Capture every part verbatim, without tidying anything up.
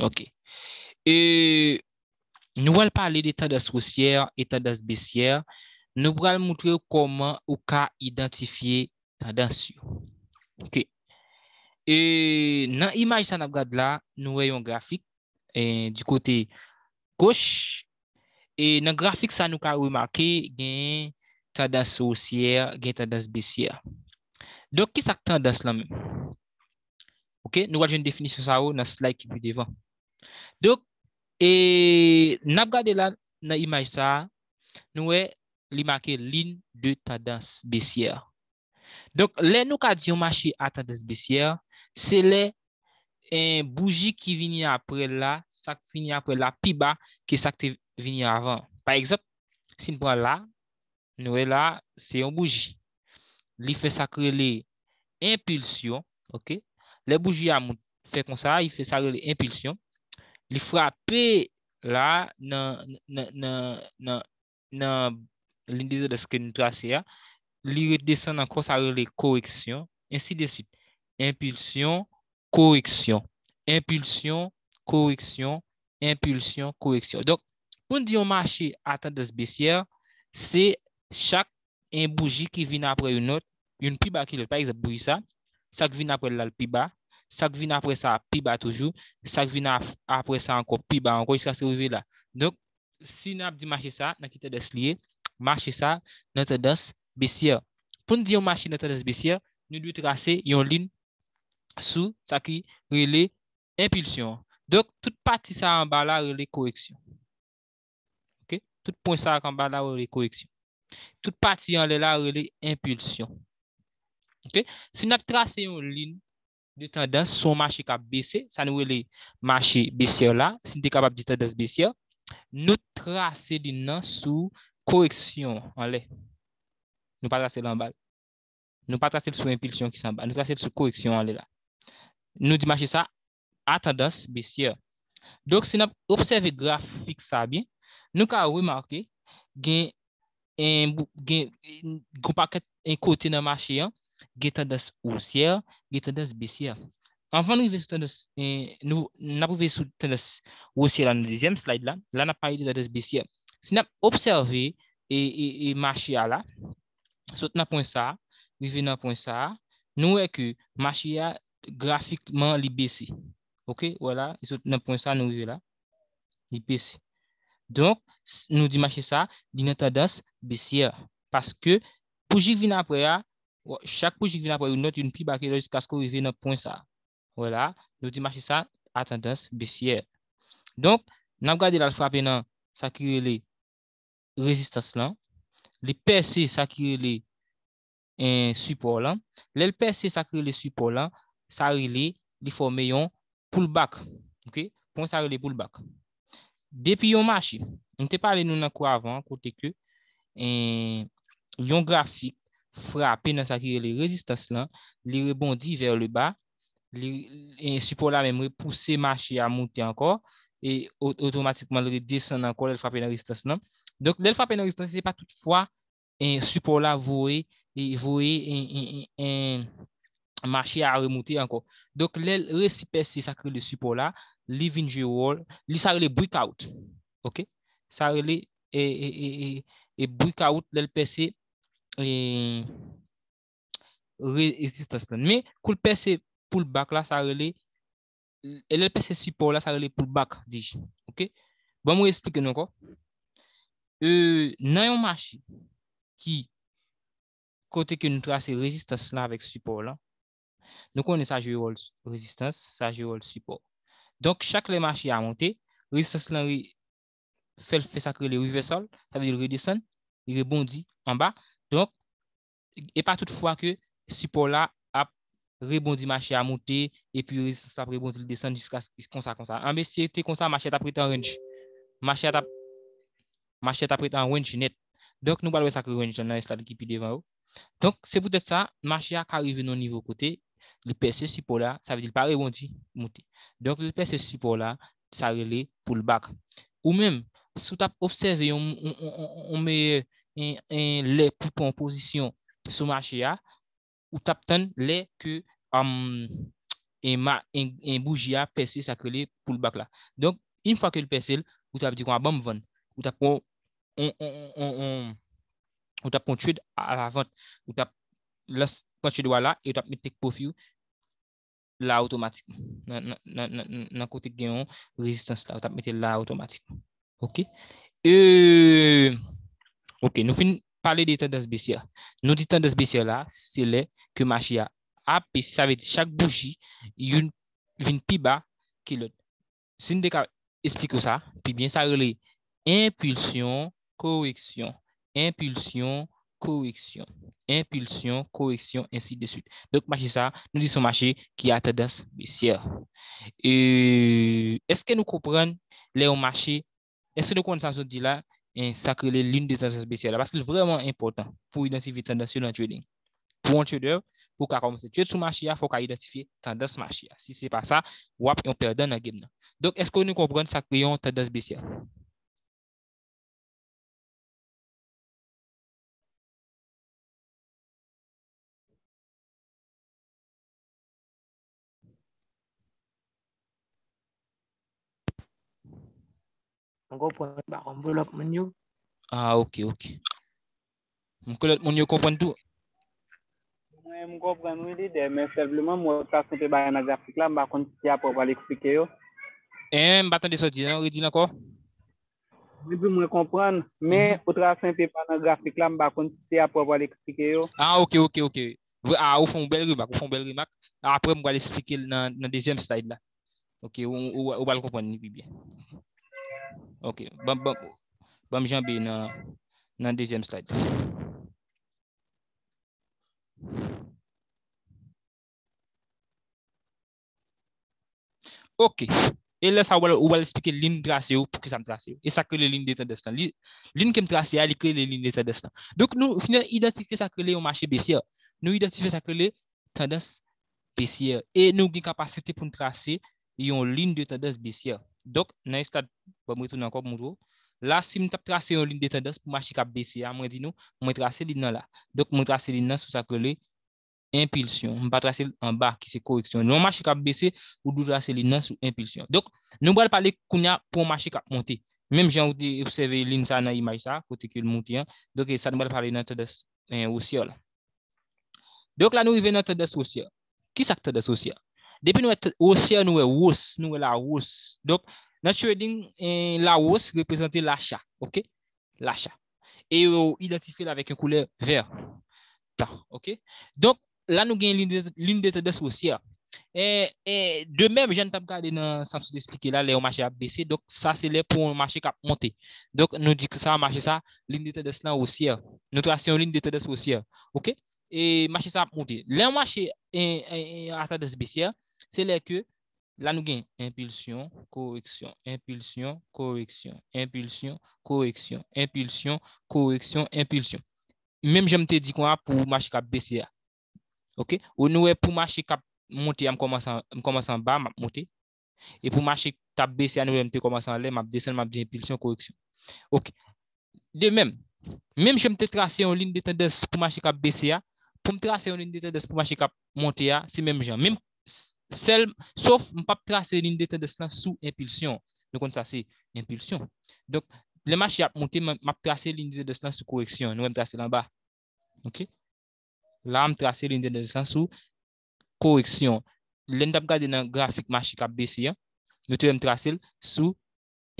Ok. E nou pral pale de tandans osyè e tandans besyè. Nou pral montre w kòman ou ka idantifye tandans yo. Ok. E nan imaj sa n ap gad la, nou wè yon grafik, e, di kote goch. E nan grafik sa, nou ka remake gen tandans osyè, gen tandans besyè. Donk, ki sa k tandans lan menm? Ok, nou pral jwenn definisyon sa yo nan slide ki pi devan. Donk, e n ap gade la nan imaj sa, nou wè li make ligne de tendance baissière. Donk, lè nou ka di yon mache a tandans besyè, se lè en bouji ki vini apre l la, sa k vini apre l la pi ba ke sa k te vini avan. Pa egzanp, si n pran la, nou wè la, se yon bouji. Li fè sa k rele enpilsyon, ok? Lè bouji a moute, fè konsa, li fè sa rele enpilsyon. Li frape la nan, nan, nan, nan, nan ligne de tendance ke nou trase a, li redesann ankò, sa rele koreksyon, ensi de swit. Enpilsyon, koreksyon, enpilsyon, koreksyon, enpilsyon, koreksyon. Donk, pou n di yon mache a tandans besyè, se chak en bouji ki vin apre yon lòt, youn pi ba ke lòt. Pa egzanp, bouji sa, sa k vin apre l la l pi ba, sa k vin apre sa pi ba toujou, sa k vin ap-, apre sa ankò pi ba ankò jiskaske rive la. Donk, si n ap di mache sa nan ki tandans li ye, mache sa nan tandans besyè. Pou n di yon mache nan tandans besyè, nou dwe trase yon liy sou sa ki rele enpilsyon an. Donk, tout pati sa anba la rele koreksyon. Ok? Tout pwen sa anba la rele koreksyon. Tout pati anlè la rele enpilsyon. Ok? Si n ap trase yon liy de tandans sou yon mache k ap bese, sa nou rele mache besyè la, si n te kapab di tandans besyè, nou trase liy nan sou koreksyon anlè. Nou pa trase l anba l. Nou pa trase l sou enpilsyon ki sanba. Nou trase l sou koreksyon anlè la. Nou di mache sa a tandans besyè. Donk, si n ap obsève grafik sa byen, nou ka remake gen en bou-, gen, gen yon pakèt en kote nan mache an, gen tandans osyè, gen tandans besyè. Anvan n rive sou tandans, en, nou, n ap rive sou tandans osyè la nan dezyèm slide la. La, n ap pale de tandans besyè. Si n ap obsève e, e, e mache a la, sot nan pwen sa, rive nan pwen sa, nou wè ke mache a grafikman li bese. Ok, wè la, li sot nan pwen sa, nou rive la. Li bese. Donk, s-, nou di mache sa, li nan tandans besyè. Paske, bouji k vin apre a, w-, chak bouji k vin apre youn lòt, youn pi ba ke lòt jiskaske w rive nan pwen sa. Wè la, nou di mache sa a tandans besyè. Donk, n ap gade la l frape nan sa ki rele rezistans lan. Li pèse sa ki rele, en, sipò lan. Lè l pèse sa ki rele sipò lan, sa rele, li fòme yon pullback. Ok? Pwen sa rele pullback. Depi yon mache, m te pale nou nan kou avan, kote ke, en, yon grafik frape nan sa ki rele rezistans lan, li rebondi vers le bas, li, e, sipò la menm repouse mache a moute ankò, e o-, otomatikman l redesann ankò lè l frape nan rezistans lan. Donk, lè l frape nan rezistans, se pa tout fwa, e, sipò la voye, e, voye, e, e, e, e, mache a remoute ankò. Donk, lè l resi pèse sa k rele sipò la, li vin jwe wòl, li sa rele breakout. Ok? Sa rele, e, e, e, e, e breakout, lè l pèse, e, re-, rezistans lan. Men, kou l pèse pullback la, sa rele, e lè l pèse sipò la, sa rele pullback, di. Ok? Ban mwen eksplike nou ankò. E, nan yon mache ki kote ke nou trase rezistans lan avèk sipò lan, nou konnen sa jwe wòl rezistans, sa jwe wòl sipò. Donk, chak lè mache a monte, rezistans lan re-, fè l fè sa k rele reversal, sa vle di l redesann, li rebondi anba. Donk, e pa tout fwa ke sipò la ap rebondi, mache a moute, epi rezistans la ap rebondi, l desann jiska konsa, konsa. An, mesye, te konsa, mache a t ap rete an range. Mache a t ap, mache a t ap rete an range nèt. Donk, nou pral wè sa k rele range lan nan slide ki pi devan yo. Donk, se poutèt sa, mache a ka rive nan yon nivo kote li pèse sipò la, sa vle di l pa rebondi, moute. Donk, lè l pèse sipò la, sa rele pullback. Ou menm, si w t ap obsève yon, yon, yon, yon, yon meyè, yon, yon lè pou pran pozisyon sou mache a, ou t ap tann lè ke, um, e ma, e, e bouji a pèse sa k rele pullback la. Donk, yon fwa ke l pèse l, ou t ap di konsa, ban m vann. Ou t ap pran, on, on, on, on, on, ou t ap pran trade à la vente. Ou t ap lans, pran trade ou a la, e ou t ap met take profit ou la otomatik. Nan, nan, nan, nan, nan kote k gen yon rezistans la, ou t ap mete l la otomatik. Ok. Euh, ok, nou fin pale de tandans besyè. Nou di tandans besyè la, se lè ke mache a ap bese, sa vle di chak bouji, youn vin pi ba ke lòt. Si n te ka esplike w sa pi byen, sa rele enpilsyon, koreksyon, enpilsyon, koreksyon, enpilsyon, koreksyon, ensi de swit. Donk, mache sa, nou di se yon mache ki a tandans besyè. E, èske nou konprann lè yon mache, èske nou konprann sa m sot di la, en, sa k rele ligne de tendance baissière la? Paske l vrèman enpòtan pou idantifye tandans yo nan trading. Pou yon trader, pou w ka kòmanse trade sou mache a, fò w ka idantifye tandans mache a. Si se pa sa, w ap yon pèdan nan game nan. Donk, èske nou konprann sa k rele yon tandans besyè? Mwen konprann, pa konn pou lòt moun yo. Ah, ok, ok. M kwè lòt moun yo konprann tou. Mwen, m konprann wi, lidè, men senpleman, m wè w ta senpe bagay nan grafik la, m pa konn si se apre w pral eksplike yo. Eh, m pa tande sa w di, non, redi l ankò. Mwen di mwen konprann, men ou trase enpe pa nan grafik la, m pa konn si se apre w pral eksplike yo. Ah, ok, ok, ok. Vre, ah, ou fè yon bèl remak, ou fè yon bèl remak. Apre, m pral eksplike l nan, nan dezyèm slide la. Ok, ou, ou, ou pral konprann li pi byen. Ok, ban, ban, ban m janbe nan, nan dezyèm slide. Ok. E lè sa, ou pral, ou pral eksplike liy m trase yo, poukisa m trase yo. E sa k rele liy de tandans lan. Li, liy ke m trase a, li k rele liy de tandans lan. Donk, nou fin idantifye sa k rele yon mache besyè. Nou idantifye sa k rele tandans besyè. E nou gen kapasite pou n trase yon liy de tandans besyè. Donk, nan estad, ban m retounen ankò pou montre w. La, si m t ap trase yon liy de tandans pou mache k ap bese a, mwen di nou, mwen trase liy nan la. Donk, mwen trase liy nan sou sa k rele enpilsyon. M pa trase l anba, ki se koreksyon. Lè yon mache k ap bese, ou dwe trase liy nan sou enpilsyon. Donk, nou pral pale kounye a pou yon mache k ap monte. Menm jan ou te obsève liy sa nan imaj sa, kote ke l monte an. Donk, e sa nou pral pale nan tandans, eh, osyè la. Donk, la nou rive nan tandans osyè. Ki sa k tandans osyè? Depi nou wè t-, osyè, nou wè wos, nou wè lawos. Donk, nan trading, eh, lawos reprezante lacha, ok? Lacha. E yo idantifye l avèk yon koulè vè. Ta, ok? Donk, la nou gen liy de, liy de tandans osyè. E, e, de menm jan n t ap gade nan sa m sot eksplike la, lè yon mache ap bese, donk sa se lè pou yon mache k ap monte. Donk, nou di ke sa mache sa, liy de tandans lan osyè. Nou trase yon liy de tandans osyè. Ok? E mache sa ap monte. Lè yon mache, e, e, e, a tandans besyè, se lè ke la nou gen enpilsyon, koreksyon, enpilsyon, koreksyon, enpilsyon, koreksyon, enpilsyon, koreksyon, enpilsyon. Menm jan m te di konsa pou mache k ap bese a. Ok? Ou nou wè pou mache k ap monte a, m kòmanse an, m kòmanse anba, m ap monte. E pou mache k ap bese a, nou wè m te kòmanse anlè, m ap desann, m ap di enpilsyon, koreksyon. Ok. De menm, menm jan m te trase yon liy de tandans pou mache k ap bese a, pou m trase yon liy de tandans pou mache k ap monte a, se menm jan. Menm s-, sèl, sof m p ap trase liy de tandans lan sou enpilsyon. Nou konn sa se enpilsyon. Donk, lè mache ap monte, m, m ap trase liy de tandans lan sou koreksyon. Nou wè m trase l anba. Ok? La, m trase liy de tandans lan sou koreksyon. Lè n t ap gade nan grafik mache k ap bese an, nou te wè m trase l sou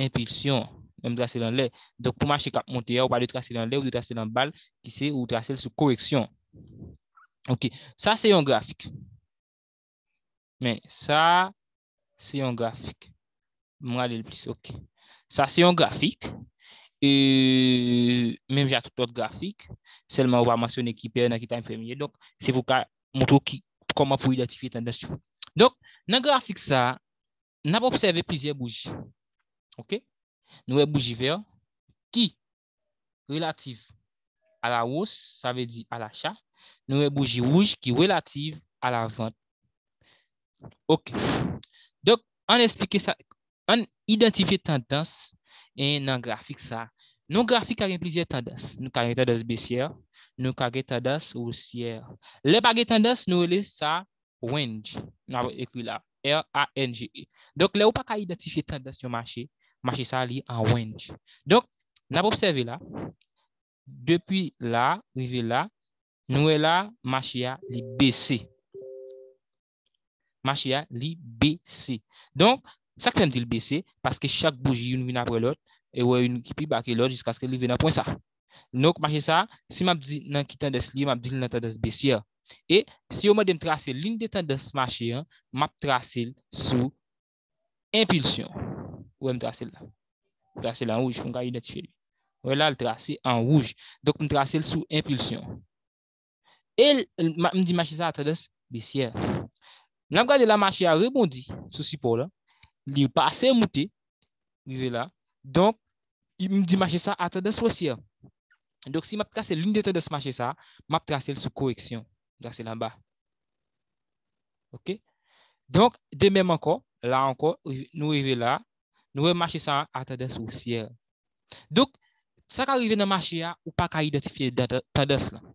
enpilsyon. Lè m trase l anlè. Donk, pou mache k ap monte a, ou pa dwe trase l anlè, ou dwe trase l anba l, ki se ou trase l sou koreksyon. Ok. Sa se yon grafik. Men, sa se yon grafik. M rale l plis, ok. Sa se yon grafik. E menm jan ak tout lòt grafik, sèlman ou pa mansyone ki pè nan ki time frame li ye. Donk, se pou ka montre w ki, kòman pou idantifye tandans yo. Donk, nan grafik sa, n ap obsève plizyè bouji. Ok? Nou wè bouji vè ki relative à la hausse, sa vle di à l'achat. Nou wè bouji wouj ki relative à la vente. Ok. Donk, ann eksplike sa, ann idantifye tandans, e, nan grafik sa. Nan grafik ka gen plizyè tandans. Nou ka gen tandans besyè, nou ka gen tandans osyè. Lè pa gen tandans, nou rele sa range. N ap ekri la, R A N G E. Donk, lè ou pa ka idantifye tandans yon mache, mache sa li an range. Donk, n ap obsève la, depi la, rive la, nou wè la, mache a, li bese. Mache a, li bese. Donk, sa k fè m di l bese, paske chak bouji, youn vin apre lòt, e wè youn ki pi ba ke lòt, jiskaske l rive nan pwen sa. Donk, mache sa, si m ap di nan ki tandans li ye, m ap di l nan tandans besyè. E si yo mande m trase liy de tandans mache an, m ap trase l sou enpilsyon. Ou wè m trase l la. M trase l an wouj pou m ka idantifye li. Ou wè la, l trase an wouj. Donk, m trase l sou enpilsyon. E l, m, m di mache sa a tandans besyè. N ap gade la, mache a rebondi sou sipò la. Li pase moute, rive la. Donk, m di mache sa a tandans osyè. Donk, si m ap trase liy de tandans mache sa, m ap trase l sou koreksyon. Trase l anba. Ok? Donk, de menm ankò, la ankò, nou rive la, nou wè mache sa a tandans osyè. Donk, sa ka rive nan mache a, ou pa ka idantifye tandans lan.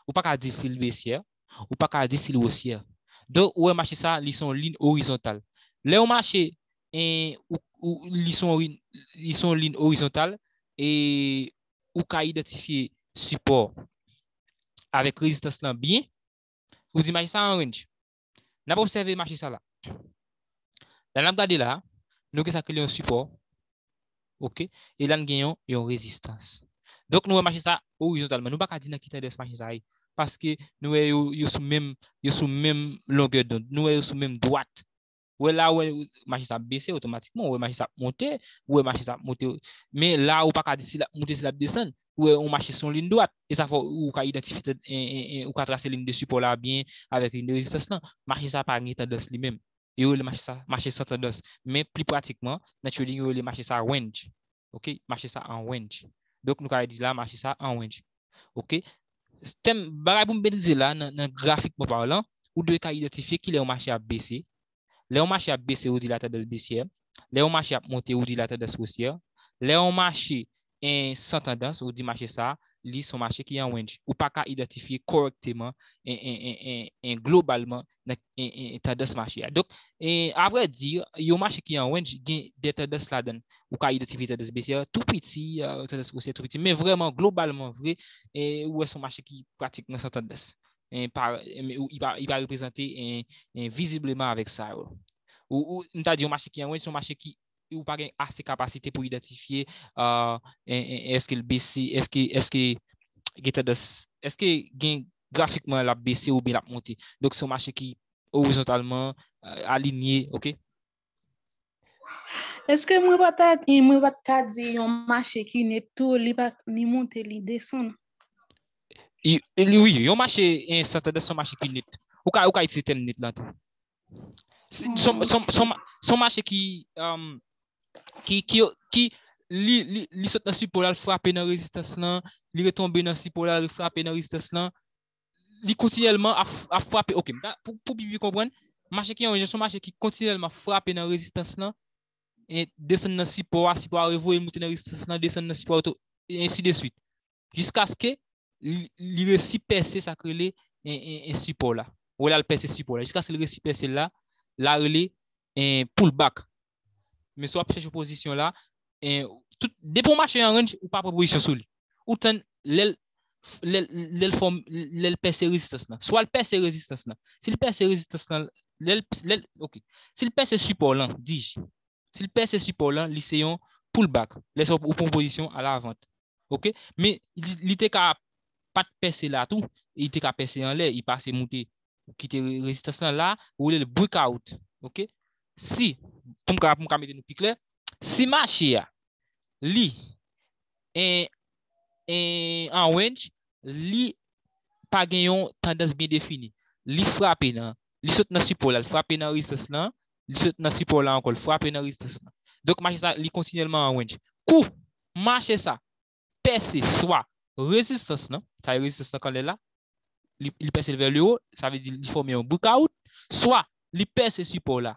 Ou pa ka di si l besyè, ou pa ka di si l osyè. Donk, ou wè mache sa, li se yon liy orizontal. Lè yon mache, en, ou, ou, li se yon, li se yon liy orizontal, e ou ka idantifye sipò avèk rezistans lan byen, ou di mache sa an range. N ap obsève mache sa la. La n ap gade la, nou gen sa k rele yon sipò. Ok? E la n gen yon, yon rezistans. Donk, nou wè mache sa orizontalman. Nou pa ka di nan ki tandans mache sa ye. Paske nou wè yo, yo sou menm, yo sou menm longè dond. Nou wè yo sou menm dwat. Ou wè la, ou wè mache sa ap bese otomatikman, ou wè mache sa ap monte, ou wè mache sa ap monte. Men la, ou pa ka di si l ap monte, si l ap desann. Ou wè, yon mache se yon liy dwat. E sa fè ou ka idantifye, en, en, en, ou ka trase liy de sipò la byen avèk liy de rezistans lan. Mache sa pa gen tandans li menm. Yo rele mache sa, mache san tandans. Men pli pratikman, nan trading, yo rele mache sa range. Ok? Mache sa an range. Donk, nou ka di la, mache sa an range. Ok? Tèm, bagay pou m metrize la, nan, nan grafikman palan, ou dwe ka idantifye kilè yon mache ap bese. Lè yon mache ap bese, ou di la tandans besyè. Lè yon mache ap monte, ou di la tandans osyè. Lè yon mache, en, san tandans, ou di mache sa, li se yon mache ki an range. Ou pa ka idantifye kòrèkteman, en, en, en, en, en, globalman, nan, en, en, en, tandans mache a. Donk, en, avrèdi, yon mache ki an range, gen de tandans ladan l. Ou ka idantifye tandans besyè tou piti, eh, tandans osyè tou piti. Men vrèman, globalman vre, eh, ou wè se yon mache ki pratikman san tandans. En, pa, en, men, ou, li pa, li pa reprezante, en, en, vizibleman avèk sa yo. Ou, ou, m ta di yon mache ki an range, se yon mache ki ou pa gen ase kapasite pou idantifye, eh, en, en, èske l bese, èske, èske gen tandans, èske gen grafikman l ap bese oubyen l ap monte. Donk, se yon mache ki orizontalman, eh, alinye, ok? Èske mwen pa ta, mwen pa ta di yon mache ki net tou, li pa, li monte, li desann? I, li, wi, yon mache, en, san tandans, se yon mache ki net. Ou ka, ou ka itilize tèm net lan tou. Se se yon, se yon, se yon ma-, se yon mache ki, um, ki, ki, ki, li, li, li sot nan sipò la, l frape nan rezistans lan, li retonbe nan sipò la, li frape nan rezistans lan, li kontinyèlman ap, ap frape. Ok, m ta, pou, pou pi byen konprann, mache ki an range, se yon mache ki kontinyèlman frape nan rezistans lan, e desann nan sipò a, sipò a revoye l monte nan rezistans lan, desann nan sipò a, e ensi de swit. Jiskaske li, li resi pèse sa k rele en, en, en sipò la. Ou wè la l pèse sipò la. Jiskaske li resi pèse l la, la rele en pullback. Men si w ap chèche pozisyon la, en, tout, depi w mache an range, ou pa pran pozisyon sou li. Ou tann lè l, lè l, lè l fòm, lè l pèse rezistans lan. Swa l pèse rezistans lan. Si l pèse rezistans lan, lè l, lè l, ok. Si l pèse sipò lan, di j. Si l pèse sipò lan, li se yon pullback. Lè sa ou pran pozisyon a la vant. Ok? Men li, li te ka pa t pèse la tou, li te ka pèse anlè, li pase moute, kite re-, rezistans lan la, ou rele l breakout. Ok? Si, pou m ka, pou m ka mete nou pi klè, si mache a, li, en, en, an range, li pa gen yon tandans byen defini. Li frape nan, li sot nan sipò la, li frape nan rezistans lan, li sot nan sipò la ankò, li frape nan rezistans lan. Donk, mache sa, li kontinyèlman an range. Kou mache sa pèse swa rezistans lan, sa e rezistans lan k anlè la, li, li pèse l vè le wo, sa vle di li fòme yon breakout, swa li pèse sipò la,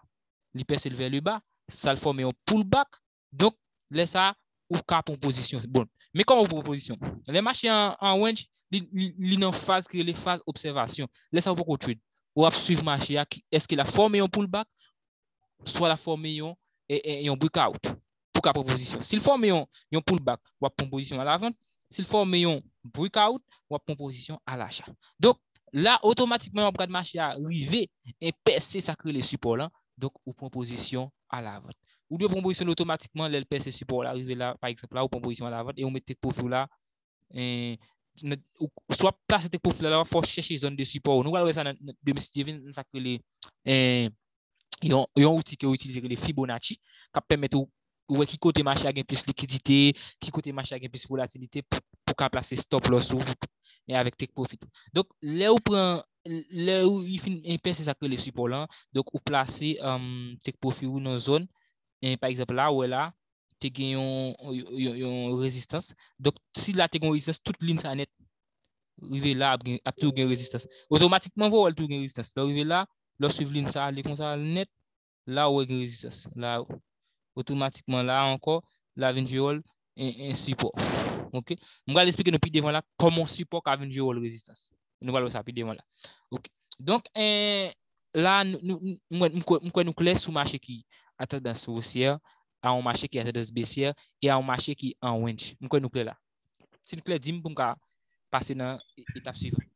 li pèse l vè le ba, sa l fòme yon pullback. Donk, lè sa, ou ka pran pozisyon. Bon, men kòman ou pran pozisyon? Lè mache an, an range, li, li, li nan faz ki rele faz obsèvasyon. Lè sa, ou poko trade. w ap swiv mache a, ki, èske l ap fòme yon pullback, swa l ap fòme yon, e, e, yon breakout pou w ka pran pozisyon. Si l fòme yon, yon pullback, w ap pran pozisyon a la vant. Si l fòme yon breakout, w ap pran pozisyon a lacha. Donk, la, otomatikman, w ap gad mache a rive e pèse sa k rele sipò lan. Donk, ou pran pozisyon a la vant. Ou dwe pran pozisyon otomatikman lè l pèse sipò la, rive la, pa egzanp, la, ou pran pozisyon a la vant e ou met take profit w la, e, nan, ou, swa w ap plase take profit la, la, fò w chèche zòn de sipò. Nou pral wè sa nan, nan, demen si Dye vle, nan sa k rele, e, yon, yon outi ke yo itilize ki rele Fibonacci, k ap pèmèt ou, ou wè ki kote mache a gen plis likidite, ki kote mache a gen plis volatilite pou, pou ka plase stop loss ou, e avèk take profit ou. Donk, lè ou pran, lè ou li fin pèse sa k rele sipò lan, donk ou plase, um, take profit ou nan zòn, e pa egzanp la, ou wè la, te gen yon, yon, yon, yon rezistans. Donk, si la te gen yon rezistans, tout liy sa nèt rive la ap, gen, ap toujou gen rezistans. Otomatikman, vre, w wè l toujou gen rezistans. Lè w rive la, lè w swiv liy sa, ale konsa nèt, la w wè gen rezistans. La, otomatikman, la ankò, la vin jwe wòl en, en sipò. Ok? M pral eksplike nou pi devan la kòman sipò ka vin jwe wòl rezistans. Nou pral wè sa pi devan la. Ok. Donk, en, la, nou, nou, nou, mwen, m kwè, m kwè nou klè sou mache ki a tandans osyè, a yon mache ki a tandans besyè, e a yon mache ki an range. M kwè nou klè la. Si n klè, di m pou m ka pase nan e-, etap swivan.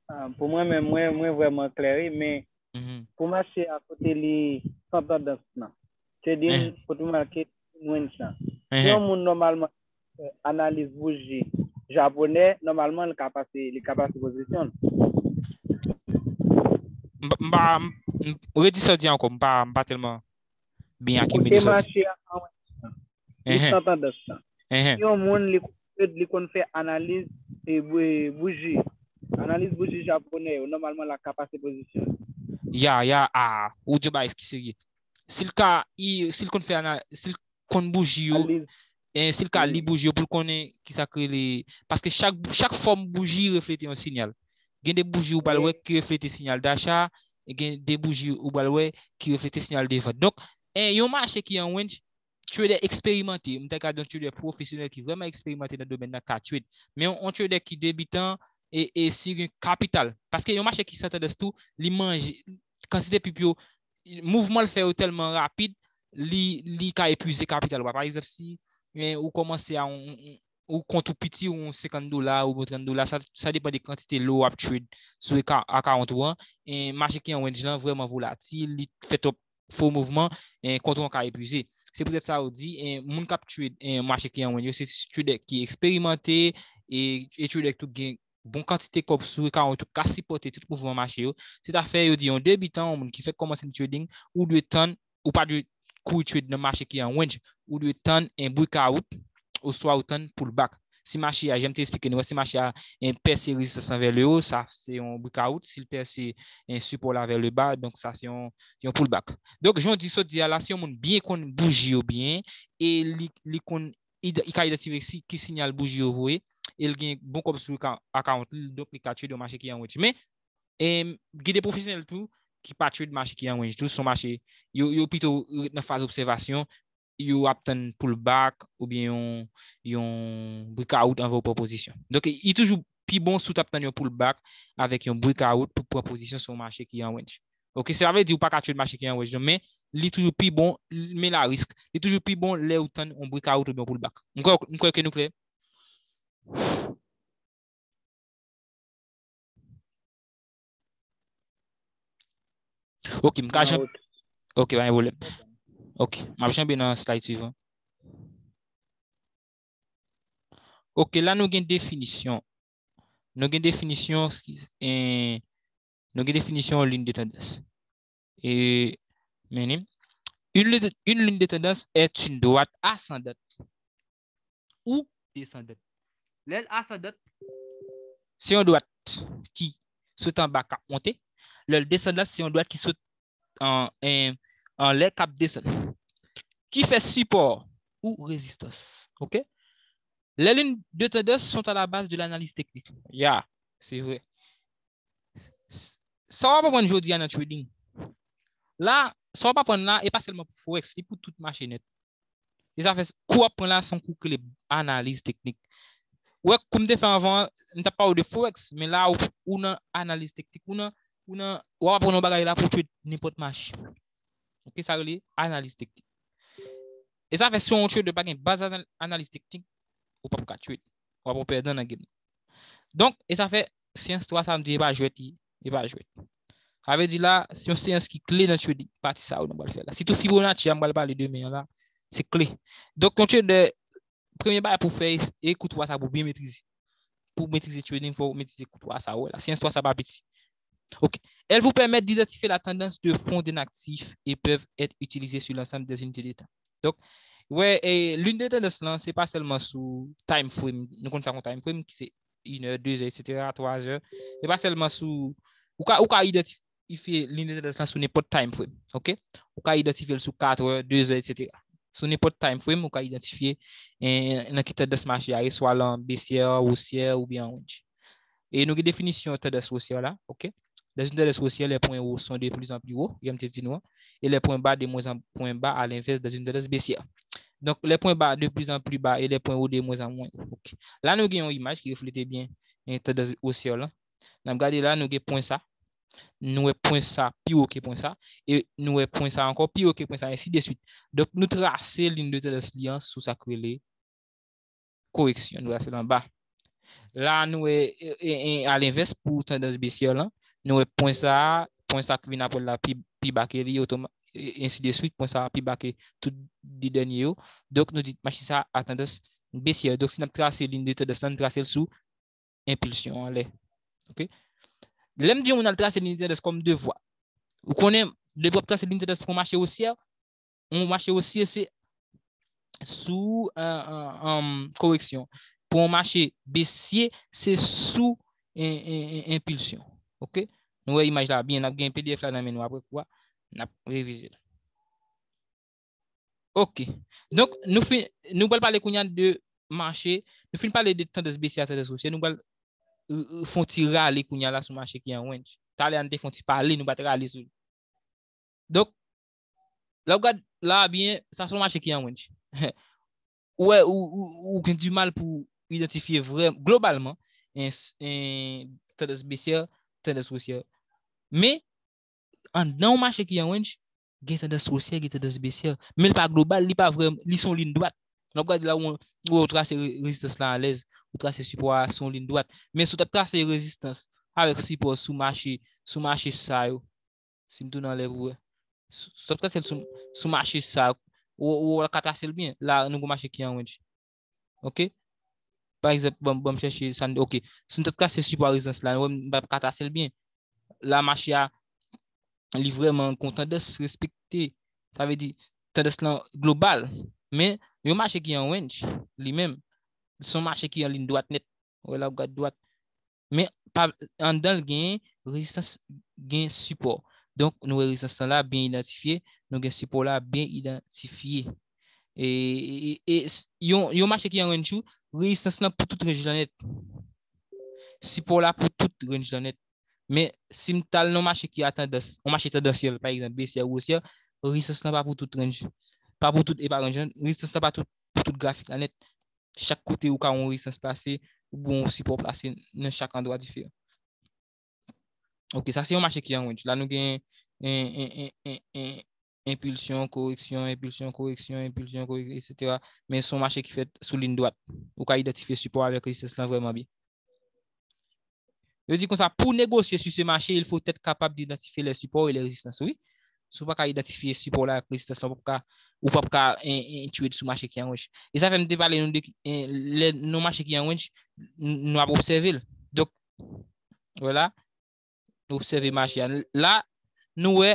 Ah, pou mwen menm, mwen, mwen vrèman klè, wi, men Mhm. pou mache a kote li san tandans nan. Trading, Mhm. kote mwen ke range nan. Si Mhm. yon moun nòmalman fè analiz bouji japonè, nòmalman, li ka pase, li ka pase pozisyon l. M pa, m pa, m, m, redi sa w di ankò, m pa, m pa tèlman byen akimile Kote sa w di. mache a an range nan. Li Ehe. san tandans nan. Ehe. Si yon moun li, li konn fè analiz, e, bou-, e, bouji, analiz bouji japonè yo, nòmalman, la ka pase pozisyon. Ya, ya, a, ou di yon bagay ki serye. Si l ka, i, si l konn fè ana-, si l konn bouji yo, Analiz. E si l ka li Wi. bouji yo pou l konnen ki sa k rele, paske chak, chak fòm bouji reflete yon siyal. Gen de bouji ou pral Wi. wè ki reflete siyal dacha, e gen de bouji ou pral wè ki reflete siyal de vant. Donk, e yon mache ki an range, trader eksperimante, m ta ka di yon trader pwofesyonèl ki vrèman eksperimante nan domèn nan ka trade. Men yon, yon trader ki debitan e, e si gen kapital. Paske yon mache ki san tandans tou, li manje, kantite pip yo, mouvman l fè yo tèlman rapid, li, li ka epuize kapital ou a. Pa egzanp, si, e, ou kòmanse a yon, yon, yon, ou kont ou piti, yon senkant dola, ou yon trant dola, sa, sa depann de kantite lo w ap trade sou e ka-, akawont ou an. E mache ki an range lan vrèman volatil, li fè twòp fo mouvman, e, kont ou an ka epuize. Se poutèt sa yo di, e, moun k ap trade, e, mache ki an range yo, se trader ki eksperimante, e, e trader ki tou gen bon kantite kòb sou e ka, ou tou ka sipòte tout mouvman mache yo. Se ta fè yo di yon debitan, yon moun ki fèk kòmanse nan trading, ou dwe tann, ou pa dwe kouri trade nan mache ki an range, ou dwe tann en breakout, oswa ou tann pullback. Si mache a, jan m te eksplike nou, si mache a, en, pèse rezistans lan vè le wo, sa se yon breakout. Si l pèse, en, sipò la vè le ba, donk sa se yon, yon pullback. Donk, jan w di, sot di a la, si yon moun byen konn bouji yo byen, e li, li konn ida-, li ka idantifye si, ki siyal bouji yo voye, e l gen bon kòb sou ka-, akawont li, donk li ka trade yon mache ki an range. Men, e, gen de pwofesyonèl tou ki pa trade mache ki an range tou, se yon mache, yo, yo pito ret nan faz obsèvasyon, yo ap tann pullback oubyen yon, yon breakout anvan yo pran pozisyon. Donk, li toujou pi bon si w t ap tann yon pullback avèk yon breakout pou pran pozisyon sou yon mache ki an range. Ok, sa vle di ou pa ka trade mache ki an range, non, men li toujou pi bon, men la risk. Li toujou pi bon lè ou tann yon breakout oubyen yon pullback. M kwè, m kwè ke nou klè. Ok, m ka Nan janbe. Ok, pa gen pwoblèm. Ok, m ap janbe nan slide swivan. Ok, la nou gen definisyon. Nou gen definisyon, eskize, eh, nou gen definisyon ligne de tendance. E, men, une ligne de, une ligne de tendance est une droite ascendante ou descendante. Lè l ascendante, se yon dwat ki sot anba k ap monte. Lè l descendante, se yon dwat ki sot an, an, anlè k ap desann. Ki fè sipò ou rezistans. Ok? Les lignes de tendance sont à la base de l'analyse technique. Ya, se vre. Sa w ap aprann jodi a nan trading. La, sa w ap aprann la, e pa sèlman pou Forex, li pou tout mache nèt. E sa fè, kou w ap pran la, se yon kou ki rele analiz teknik. Ou wè, kou m te fè anvan an, m t ap pale w de forex, men la ou, ou nan analiz teknik, ou nan, ou nan, w ap aprann yon bagay la pou trade nenpòt mache. Ok, sa rele analiz teknik. E sa fè si yon trader pa gen baz anal-, analiz teknik, ou p ap ka trade. W ap yon pèdan nan game. Donk, e sa fè, seyans twa sa m di e pa jwèt li, e pa jwèt. Sa vle di la, se yon seyans ki kle nan trading, pati sa yo nou pral fè la. Sitou Fibonacci a m pral pale demen an la, se kle. Donk, yon trader, premye bagay pou fè e, e kou twa sa pou byen metrize. Pou metrize trading, fò w metrize kou twa sa, wè la. Seyans twa sa pa piti. Ok. Elles vous permettent d'identifier la tendance de fond d'un actif et peuvent être utilisées sur l'ensemble des unités de temps. Donk, wè, e, ligne de tendance lan, se pa sèlman sou time frame. Nou konn sa kon time frame, ki se inè, dezè, etsetera, twazè. Se pa sèlman sou, ou ka, ou ka idantifye ligne de tendance lan sou nenpòt time frame, ok? Ou ka idantifye l sou katrè, dezè, etsetera. Sou nenpòt time frame, ou ka idantifye, eh, nan ki tandans mache a ye, swa lan besyè, wosyè, oubyen an range. E nou gen definisyon tandans wosyè la, ok? Dans une tendance haussière, les points hauts sont de plus en plus hauts, jan m te di nou an, et les points bas de moins en moins bas, à l'inverse, dans une tendance baissière. Donk, les points bas de plus en plus bas et les points hauts de moins en moins hauts. Ok. La, nou gen yon imaj ki reflete byen, eh, tandans wosyè lan. N ap gade la, nou gen pwen sa. Nou wè pwen sa pi wo ke pwen sa. E nou wè pwen sa ankò pi wo ke pwen sa, ensi de swit. Donk, nou trase liy de tandans li an sou sa k rele koreksyon, nou rase l anba. La, nou wè, e, e, e, alenvès pou tandans besyè lan, nou wè pwen sa, pwen sa k vin apre l la pi, pi ba ke li, otoma-, e, ensi de swit, pwen sa pi ba ke tout de dènye yo. Donk, nou di machin sa a tandans besyè. Donk, si n ap trase liy de tandans lan, nou trase l sou enpilsyon anlè. Ok? Lè m di yon moun al trase liy de tandans kòm devwa, ou konnen, depi w ap trase liy de tandans pou yon mache osyè, yon mache osyè, se sou, euh, euh, euh, koreksyon. Pou yon mache besyè, se sou en, en, en, enpilsyon. Ok? Nou wè imaj la byen, n ap gen P D F la nan men nou apre kou a, n ap revize l. Ok. Donk, nou fin, nou pral pale kounye a de mache, nou fin pale de tandans besyè a tandans osyè, nou pral, euh, euh, fè yon ti rale kounye a la sou mache ki an range. Talè a nou te fè yon ti pale, nou pa t rale sou li. Donk, lè w gad la byen, sa se yon mache ki an range. Ou wè, ou, ou, ou gen di mal pou idantifye vrè, globalman, en, en tandans besyè, tandans osyè. Men, anndan yon mache ki an range, gen tandans osyè, gen tandans besyè. Men l pa global, li pa vrè, li se yon liy dwat. Lè w gade la, ou, ou trase re-, rezistans la alèz, ou trase sipò a, se yon liy dwat. Men si w t ap trase rezistans avèk sipò sou mache, sou mache sa yo, si m tounen anlè pou wè. Sou, sou, sou, sou mache sa, ou, ou, ou ka trase l byen. La, nou gon mache ki an range. Ok? Pa egzanp, ban, ban m chèche sa n, ok. Si m t ap trase sipò a rezistans la, ou wè m pa ka trase l byen. La, mache a, li vrèman gon tandans respekte. Sa vle di, tandans lan global. Men, yon mache ki an range, li menm, se yon mache ki an liy dwat nèt. Ou wè la, ou gad dwat. Men, pa, anndan l gen rezistans, gen sipò. Donk, nou wè rezistans lan la byen idantifye, nou gen sipò la byen idantifye. E, e, e, e s-, yon, yon mache ki an range ou, rezistans lan pou tout range lan nèt. Sipò la pou tout range lan nèt. Men, si m t al nan yon mache ki a tandans, yon mache tandansyèl, pa egzanp, besyè ou wosyè, rezistans lan pa pou tout range. Pa pou tout, e pa range lan, rezistans lan pa tout, pou tout grafik la nèt. Chak kote ou ka wè yon rezistans plase, ou gen yon sipò plase nan chak andwa diferan. Ok, sa se yon mache ki an range. La, nou gen en, en, en, en, en, enpilsyon, koreksyon, enpilsyon, koreksyon, enpilsyon, koreksyon, etsetera. Men se yon mache ki fèt sou liy dwat. Ou ka idantifye sipò avèk rezistans lan vrèman byen. Yo di konsa, pour négocier sur ce marché, il faut être capable d'identifier les supports et les résistances. Wi. Si w pa ka idantifye sipò la ak rezistans la, ou p ap ka, ou p ap ka, en, en, trade sou mache ki an range. E sa fè m te pale nou de, en, lè nan mache ki an range, n-, nou ap obsève l. Donk, vwala, nou obsève mache a. La, nou wè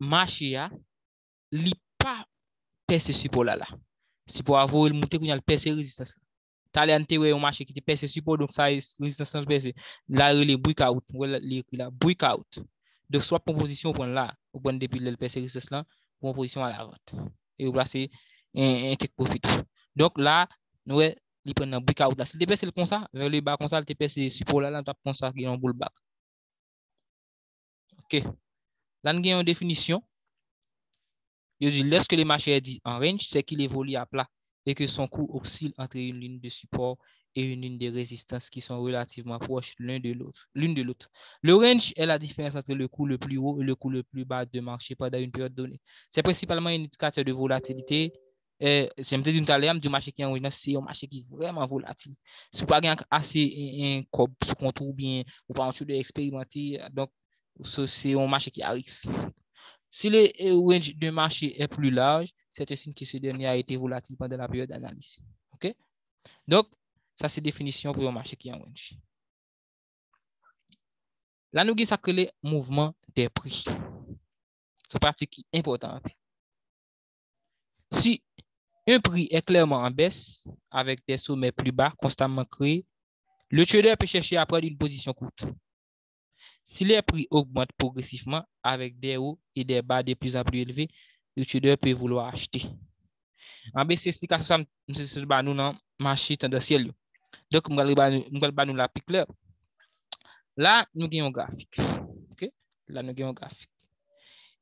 mache a, li pa pèse sipò la la. Sipò a voye l moute, kounye a l pèse rezistans la. Talè a n te wè yon mache ki te pèse sipò, donk sa e rezistans lan pèse. La rele breakout, ou wè li ekri la, breakout. Donk si w ap pran pozisyon, ou pran l la, ou pran l depi lè l pèse rezistans lan, ou pran pozisyon alavant. E ou plase en, en take profit ou. Donk la, nou wè, li pran nan breakout la. Si l te pèse l konsa, vers le bas konsa, l te pèse sipò la, la, n t ap konsa gen yon pullback. Ok. La, n gen yon definisyon. Yo di, lorsque le marché est dit en range, c'est qu'il évolue à plat. et que son coût oscille entre une ligne de support et une ligne de résistance qui sont relativement proches l'un de l'autre, l'une de l'autre. Le range est la différence entre le coût le plus haut et le coût le plus bas de marché pendant une période donnée. C'est principalement un indicateur de volatilité. Eh, jan m te di nou talè a, m di mache ki an wouj nan, se yon mache ki vrèman volatil. Si w pa gen ase en, en kòb sou kont ou, oubyen ou pa yon trader eksperimante, donk se, se yon mache ki a risk. Si le range d'un marché est plus large, c'est un signe que ce dernier a été volatile pendant la période analysée. OK? Donk, sa se definisyon pou yon mache ki an range. La nou gen sa k rele mouvman dè pri. Se yon pratik ki enpòtan anpil. Si un prix est clairement en baisse, avec des sommets plus bas constamment créés, le trader peut chercher à prendre une position courte. Si les prix augmentent progressivement avec des hauts et des bas de plus en plus élevés, le trader peut vouloir acheter. An bese, esplikasyon sa m se sot ba nou nan mache tandansyèl yo. Donk, m pral ba nou, m pral ba nou la pi klè. La, nou gen yon grafik. OK? La, nou gen yon grafik.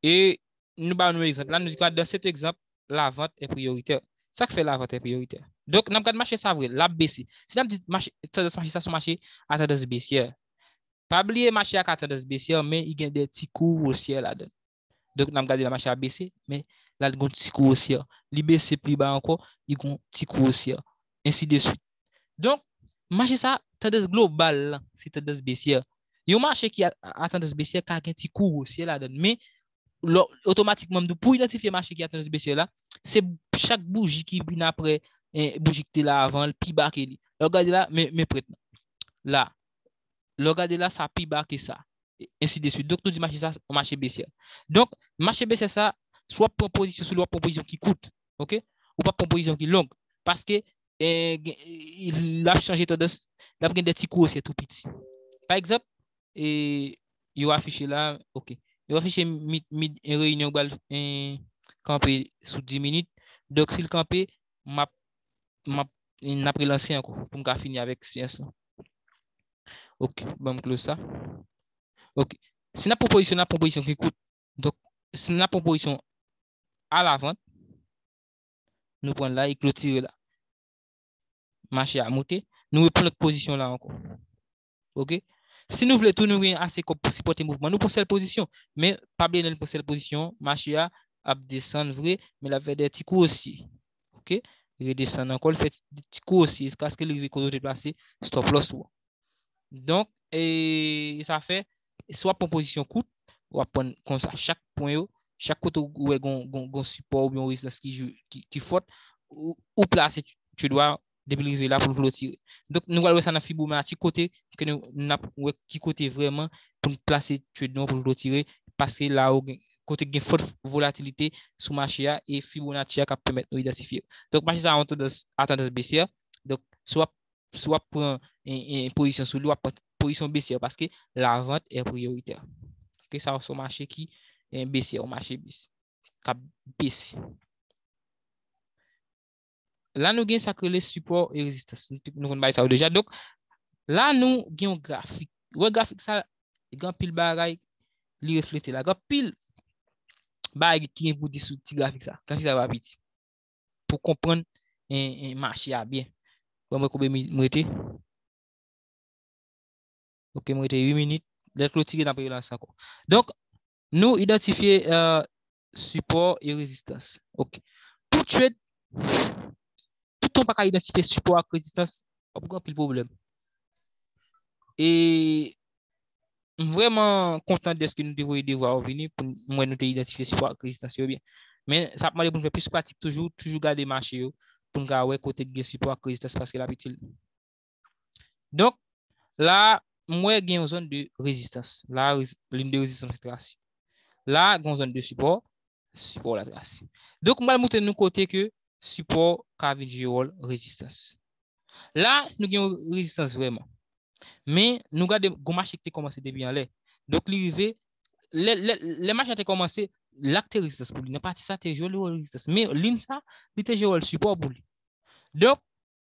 E nou ba nou egzanp. La, nou di ke dans cet exemple, la vente est prioritaire. Sa k fè la vente est prioritaire? Donk, n ap gade mache sa vre, l ap bese. Si n ap di mache, tandans mache sa se yon mache a tandans besyè. Pa bliye mache a ka tandans besyè, men li gen de ti kou wosyè ladan l. Donk, n ap gade la mache a bese, men la, li gen yon ti kou wosyè. Li bese pli ba ankò, li gen yon ti kou wosyè. Ensi de swit. Donk, mache sa, tandans global lan, se tandans besyè. Yon mache ki a, a tandans besyè ka gen ti kou wosyè ladan l. Men, lò, otomatikman, m di w, pou idantifye mache ki a tandans besyè la, se chak bouji ki vin apre, eh, bouji ki te la avan l, pi ba ke li. Lè w gade la, men, men prèt lan. La, lè w gade la, sa pi ba ke sa. E ensi de swit. Donk, nou di mache sa, yon mache besyè. Donk, mache besyè sa, si w ap pran pozisyon sou li, w ap pran pozisyon ki kout. OK? Ou p ap pran pozisyon ki long. Paske, eh, gen, eh, l ap chanje tandans, l ap gen de ti kou wosyè tou piti. Pa egzanp, e yo afiche la, OK. Yo afiche mid, mid, en reyinyon pral, en, kanpe sou dis minit. Donk, si l kanpe, m ap, m ap, n ap relanse ankò pou m ka fini avèk seyans lan. OK, ban m close sa. OK. Si n ap pran pozisyon, n ap pran pozisyon ki kout. Donk, si n ap pran pozisyon a la vente, nou pran l la, e klotire la. Mache a moute, nou repran lòt pozisyon la ankò. OK? Si nou vle tou, nou gen ase kòb pou sipòte mouvman nou pou sèl pozisyon. Men, pa bliye lè n pran sèl pozisyon, mache a ap desann vre, men l ap fè de ti kou osye. OK? Redesann ankò, l fè ti, ti kou osye, jiskaske li rive kote w te plase stop loss ou an. Donk, e, e sa fè, si w ap pran pozisyon kout, w ap pran konsa chak pwen yo, chak kote w wè gon, gon, gon sipò oubyen yon rezistans ki, ki, ki fòt, ou, ou plase trade ou a depi l rive la pou l klotire. Donk, nou pral wè sa nan Fibonacci, kote ke nou, n ap wè ki kote vrèman pou n plase trade nou an pou l klotire, paske la ou gen, kote gen fòt volatilite sou mache a, e Fibonacci a k ap pèmèt nou idantifye. Donk, mache sa a yon tandans, a tandans besyè. Donk, si w ap, si w ap pran en, en pozisyon sou li, w ap pran pozisyon besyè paske la vente est prioritaire. OK, sa se yon mache ki, en, besyè, yon mache bes, k ap bese. La, nou gen sa k rele sipò e rezistans. Nou, nou konn bagay sa yo deja. Donk, la, nou gen yon grafik. Ou wè grafik sa, gen anpil bagay li reflete la. Gen anpil bagay ki gen pou di sou ti grafik sa. Grafik sa pa piti. Pou konprann, en, en, mache a byen. Bon, mwen konbyen minit m rete? OK, m rete uit minit. Lè l klotire, n ap relanse ankò. Donk, nou idantifye, euh, sipò e rezistans. OK. Pou trade, toutan w pa ka idantifye sipò ak rezistans, w ap gen anpil pwoblèm. E m vrèman kontan dèske nou te voye devwa yo vini pou m wè nou te idantifye sipò ak rezistans yo byen. Men sa ap mande pou n fè plis pratik toujou, toujou gade mache yo pou n ka wè kote k gen sipò ak rezistans paske l ap itil. Donk, la, m wè gen yon zòn de rezistans. La, rez-, ligne de résistance trase. La, gen yon zòn de sipò, sipò la trase. Donk, m pral montre nou kote ke sipò ka vin jwe wòl rezistans. La, si nou gen yon rezistans vrèman. Men, nou gade, gon mache ki te kòmanse depi anlè. Donk, li rive, lè, lè, lè mache a te kòmanse, la k te rezistans pou li. Nan pati sa, te jwe wòl rezistans. Men, liy sa, li te jwe wòl sipò pou li. Donk,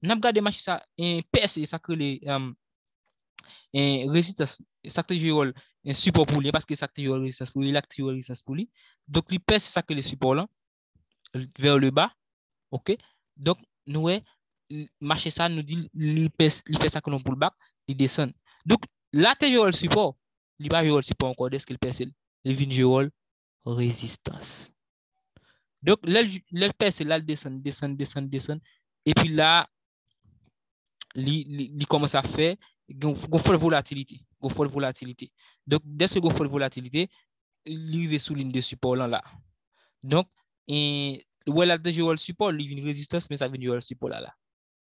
n ap gade mache sa, en, pèse, sa k rele, em, en, rezistans, sa k te jwe wòl, en, sipò pou li, paske sa k te jwe wòl rezistans pou li, la k te jwe wòl rezistans pou li. Donk, li pèse sa k rele sipò lan, vers le bas, OK? Donk, nou wè, mache sa, nou di li fè sa ke yon pullback, li desann. Donk, la te jwe wòl sipò, li pa jwe wòl sipò ankò, dèske li pèse l. Li vin jwe wòl rezistans. Donk, lè l pèse, la l desann, desann, desann, desann. Epi la, li, li, li kòmanse ap fè, gen yon fòt volatilite. Gen yon fòt volatilite. Donk, dèske gen yon fòt volatilite, li rive sou liy de sipò lan la. Donk, e, wè la te jwe wòl sipò, li vin rezistans, men sa vin jwe wòl sipò la la.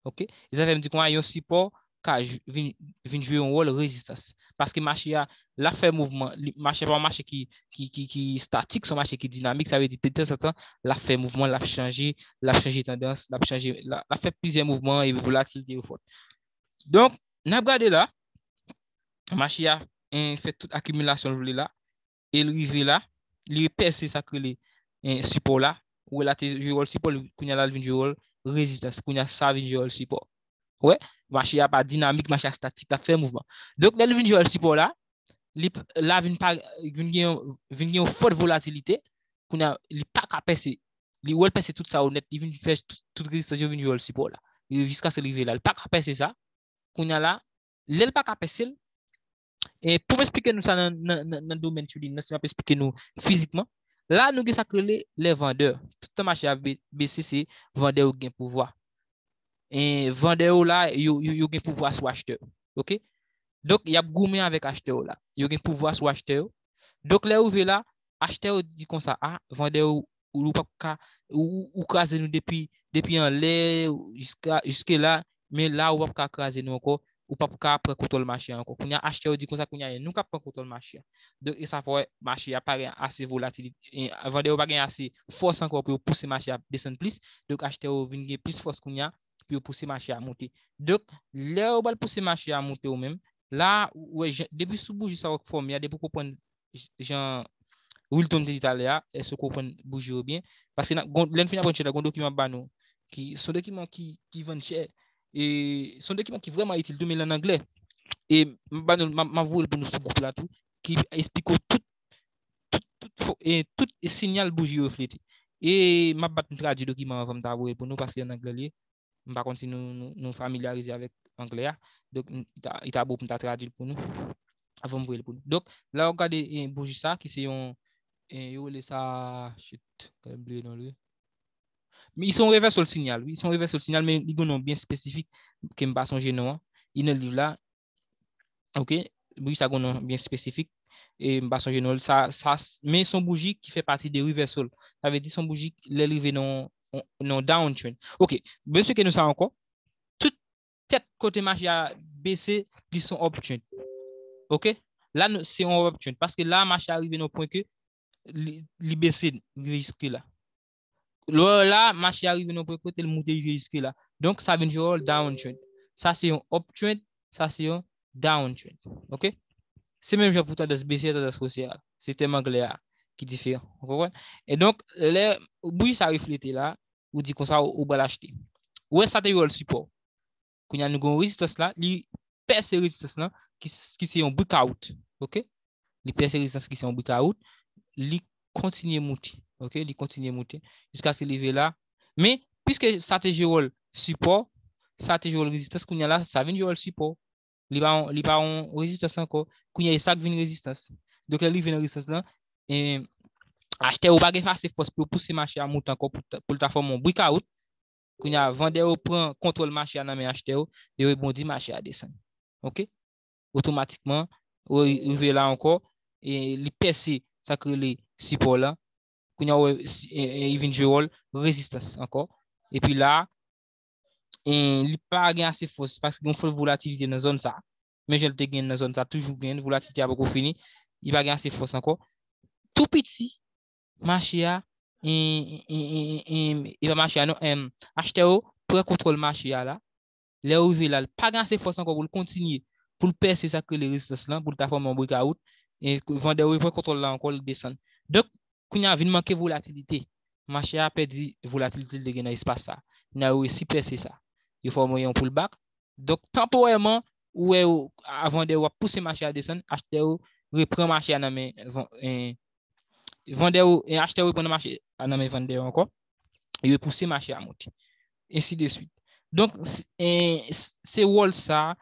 Ok? E sa fè m di konsa, yon sipò ka vin, vin jwe yon wòl rezistans. Paske mache a, l ap fè mouvman, mache a pa yon mache ki, ki, ki, ki statik, se yon mache ki dinamik, sa vle di detanzantan, l ap fè mouvman, l ap chanje, l ap chanje tandans, l ap chanje, l ap fè plizyè mouvman e volatilite yo fòt. Donk, n ap gade la, mache a fè tout akimilasyon l vle la, e l rive la, li pèse sa k rele sipò la, ou wè la te jwe wòl sipò, kounye a la l vin jwe wòl rezistans, kounye a sa vin jwe wòl sipò. Ou wè, mache a pa dinamik, mache a statik, l ap fè mouvman. Donk, lè l vin jwe wòl sipò la, li la vin pa, vin gen, vin gen yon fòt volatilite, kounye a li pa ka pèse, li wè l pèse tout sa yo nèt, li vin fè tout, tout rezistans yo vin jwe wòl sipò la. Jiskaske l rive la, li pa ka pèse sa, kounye a la, lè l pa ka pèse l, e pou m esplike nou sa nan, nan, nan, nan domèn trading nan, si m ap esplike nou fizikman, la nou gen sa k rele lè vandè. Tout tan mache a bese, se vandè yo gen pouvwa. E vandè yo la, yo, yo, yo gen pouvwa sou achtè yo. Ok? Donk, y ap goumen avèk achtè yo la. Yo gen pouvwa sou achtè yo. Donk, lè yo rive la, achtè yo di konsa, a, vandè yo, ou p ap ka, ou, ou kraze nou depi, depi anlè, jiska, jiske la, men la, ou p ap ka kraze nou ankò, ou p ap ka pran kontwòl mache a ankò. Kounye a, achtè yo di konsa, kounye a, nou k ap pran kontwòl mache a. Donk, e sa fè mache a pa gen ase volatilite, vandè yo pa gen ase fòs ankò pou yo pouse mache a desann plis. Donk, achtè yo vin gen plis fòs kounye a pou yo pouse mache a monte. Donk, lè yo pral pouse mache a monte ou menm, la, ou wè, depi sou bouji sa w ap fòme a, depi w konprann jan Wilton te di talè a, èske w konprann bouji yo byen? Paske lè n fin aprann chè la, gen yon dokiman ba nou, ki se yon dokiman ki, ki vann chè, e se yon dokiman ki vrèman itil tou, men l an anglè. E m ap ba nou, m ap voye l pou nou sou gwoup la tou, ki esplike w tout, tout, tout, e, tout siyal bouji yo reflete. E m ap bat m tradui dokiman anvan m ta voye l pou nou, paske an anglè li ye. M pa konn si nou, nou, nou familyarize avèk anglè a. Donk, li ta, li ta bon pou m ta tradui l pou nou. Avan m voye l pou nou. Donk, la w gade e, bouji sa, ki se yon, e, yo rele sa, shit, m bliye non li. Men se yon revèsòl siyal, wi. Se yon revèsòl siyal, men li gen yon non byen espesifik ke m pa sonje non an. Li nan liv la. Ok? Bouji sa gen yon non byen espesifik. E m pa sonje non. Sa, sa, men se yon bouji ki fè pati de revèsòl. Sa vle di se yon bouji lè l rive nan, nan downtrend. Ok. Mwen esplike nou sa ankò. Tout tèt kote mache a bese, li se yon uptrend. Ok? La, se yon uptrend. Paske la, mache a rive nan yon pwen ke li, li bese, rive jiske la. Lè la, mache a rive nan pwen kote l moute, rive jiske la. Donk, sa vin jwe wòl downtrend. Sa se yon uptrend, sa se yon downtrend. Ok? Se menm jan pou tandans bese, tandans wosye a. Se tèm anglè a ki diferan. Ou konprann? E donk, lè bouji sa reflete la, ou di konsa, ou, ou pral achte. Ou wè sa te jwe wòl sipò. Kounye a nou gen yon rezistans la, li pèse rezistans lan, ki, ki se yon breakout. Ok? Li pèse rezistans ki se yon breakout, li kontinye moute. Ok? Li kontinye moute. Jiskaske li rive la. Men, piske sa te jwe wòl sipò, sa te jwe wòl rezistans, kounye a la, sa vin jwe wòl sipò. Li pa yon, li pa yon rezistans ankò. Kounye a, e sa k vin rezistans. Donk, lè li vin rezistans lan, e, achtè yo pa gen ase fòs pou yo pouse mache a moute ankò pou, pou l ta fòme yon breakout. Kounye a, vandè yo pran kontwòl mache a nan men achtè yo, yo rebondi, mache a desann. Ok? Otomatikman, ou rive la ankò, e li pèse sa k rele sipò la. Kounye a, ou wè, e, e, li vin jwe wòl rezistans ankò. Epi la, e, li pa gen ase fòs, paske gen yon fòt volatilite nan zòn sa. Men jan l te gen nan zòn sa, toujou gen, volatilite a poko fini. Li pa gen ase fòs ankò. Tou piti, mache a, e, e, e, e, e, e pa mache a non, em, achtè yo pran kontwòl mache a la. Lè yo rive la, li pa gen ase fòs ankò pou l kontinye, pou l pèse sa k rele rezistans lan, pou l ta fòme yon breakout, e vandè yo pran kontwòl la ankò, li desann. Donk, kounye a vin manke volatilite. Mache a pèdi volatilite li te gen nan espas sa. Kounye a yo resi pèse sa. Yo fòme yon pullback. Donk, tanporèman, ou wè yo, a, vandè yo ap pouse mache a desann, achtè yo repran mache a nan men van-, e, vandè yo, e achtè yo repran mache a nan men vandè yo ankò. Yo pouse mache a monte. ensi de swit. Donk, se wòl sa,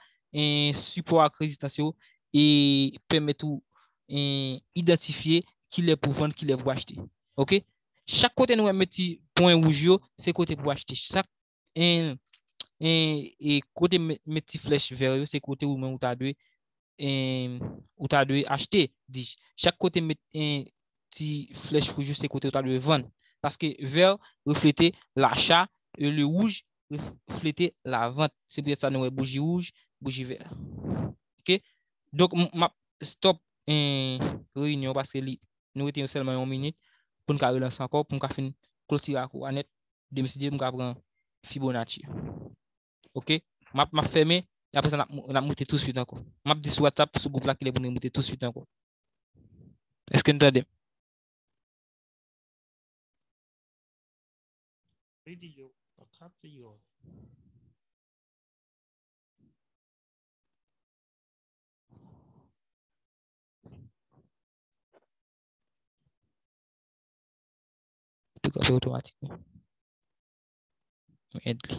sipò ak rezistans yo, e pèmèt ou idantifye kilè pou vann, kilè pou achte. Ok? Chak kote nou wè met ti pwen wouj yo, se kote pou achte. Chak e, e kote met, met ti flèch vè yo, se kote ou menm ou ta dwe, e, ou ta dwe achte, di. Chak kote met e, ti flèch wouj yo, se kote ou ta dwe vann. Paske vè reflete lacha, e le wouj reflete lavant. Se poutèt sa nou wè bouji wouj, bouji vè. Ok? Donk, m ap stop e, reyinyon paske li, nou rete sèlman yon minit pou n ka relanse ankò, pou n ka fin klotire akou a nèt. Demen si Dye, m ka pran Fibonacci. Ok? M ap, m ap fèmen, e apre sa, n ap, n ap moute touswit ankò. M ap di sou WhatsApp, sou gwoup la, kilè pou nou moute touswit ankò. Èske n tande m? Video, a copy you. Tou ka fè otomatik. Mwen èd li.